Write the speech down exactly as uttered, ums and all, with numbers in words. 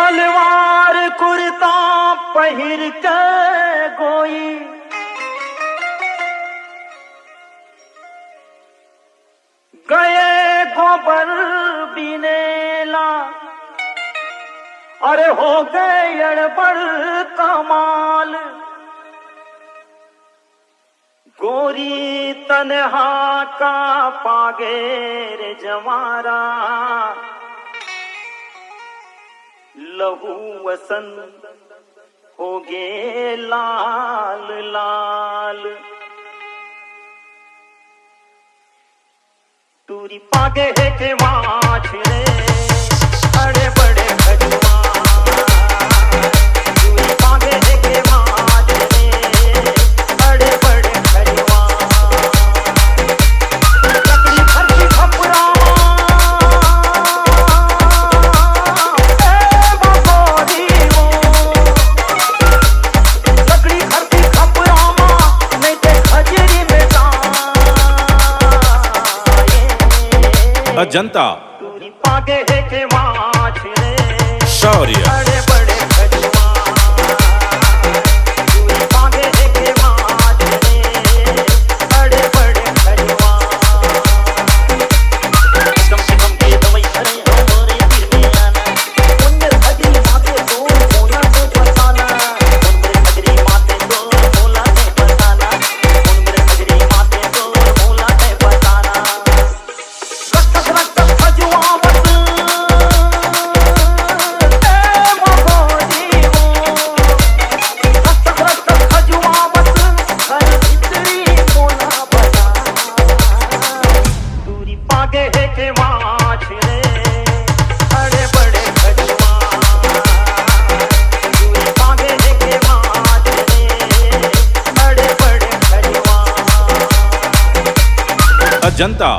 सलवार कुर्ता पहिर के गोई गए गोबर बिनेला, अरे हो गए अड़बड़ कमाल। गोरी तनहा का पागे रे जवारा, लहू वसन होगे लाल लाल। टूरी पागे हे के माछ रे, अड़े बड़े भगवान। टूरी पागे हे के माछ रे, अड़े बड़े भगवान। लकड़ी घर की खपरा, ए बबोरी वो। लकड़ी घर की खपरा, नहीं ते खजरी में जाए। अजंता। टूरी पागे हे के माछ रे, शौर्य। अड़े बड़े भगवान। टूरी पागे हे के माछ रे, अड़े बड़े भगवान। कम से कम के दवाई करे हमरे पीर में आना। उनमें हगरी माते तो मोला तो बताना। उनमें हगरी माते तो मोला तो बताना। उनमें हगरी माते तो मोला तो बताना। रक्त रक्त खजुआवत, ए महोरी हो। रक्त रक्त खजुआवत, घर भीतरी मोला बता। टूरी पागे हे के माछ रे, अड़े बड़े भगवान। टूरी पागे हे के माछ रे, अड़े बड़े भगवान। अजंता।